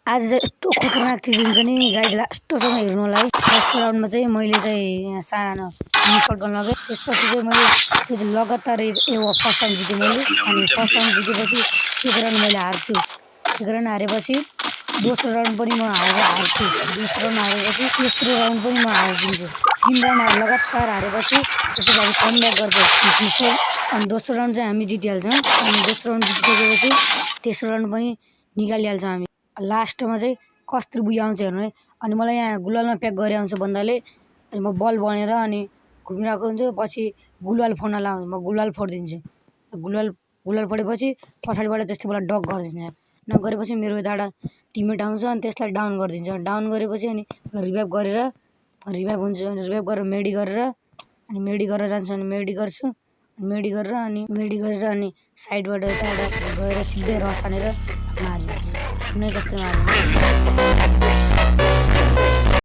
आज चाहिँ यस्तो खतरनाक चिज हुन्छ नि गाइज, लास्टसम्म हेर्नु होला है। फर्स्ट राउन्डमा चाहिँ मैले चाहिँ यहाँ सानो शटगन लगाएँ, त्यसपछि चाहिँ मैले त्यो चाहिँ लगातार फर्स्ट राउन्ड जितेँ मैले। अनि फर्स्ट राउन्ड जितेपछि सेकेन्ड राउन्ड मैले हार्छु, सेकेन्ड राउन्ड हारेपछि दोस्रो राउन्ड पनि म हार्छु, दोस्रो राउन्ड हारेपछि तेस्रो राउन्ड पनि म हारिदिन्छु। 3 राउन्ड लगातार हारेपछि त्यसपछि हामी कमब्याक गर्छौँ अनि दोस्रो राउन्ड चाहिँ हामी जितिहाल्छौँ। अनि दोस्रो राउन्ड जितिसकेपछि तेस्रो राउन्ड पनि निकालिहाल्छौँ हामी। लास्टमा चाहिँ कस्तो बुझा आउँछ हेर्नु है। अनि मलाई यहाँ गुलालमा प्याक गरे आउँछ बन्दाले, अनि म बल बनेर अनि घुमिरहेको हुन्छु, पछि गुलाल फोड्न लाउँछ, म गुलाल फोडिदिन्छु। गुलाल फोडेपछि पछाडिबाट त्यसले मलाई डक गरिदिन्छ, नक गरेपछि मेरो यताबाट टिममेट आउँछ अनि त्यसलाई डाउन गरिदिन्छ। डाउन गरेपछि अनि रिभाइभ गरेर हुन्छु, अनि रिभाइभ गरेर मेडी गरेर जान्छु, अनि मेडी गर्छु, मेडी गरेर अनि साइडबाट यताबाट गएर सिधै रस हानेर मारिदिन्छु। सुने कस्तो मारिदिन्छु।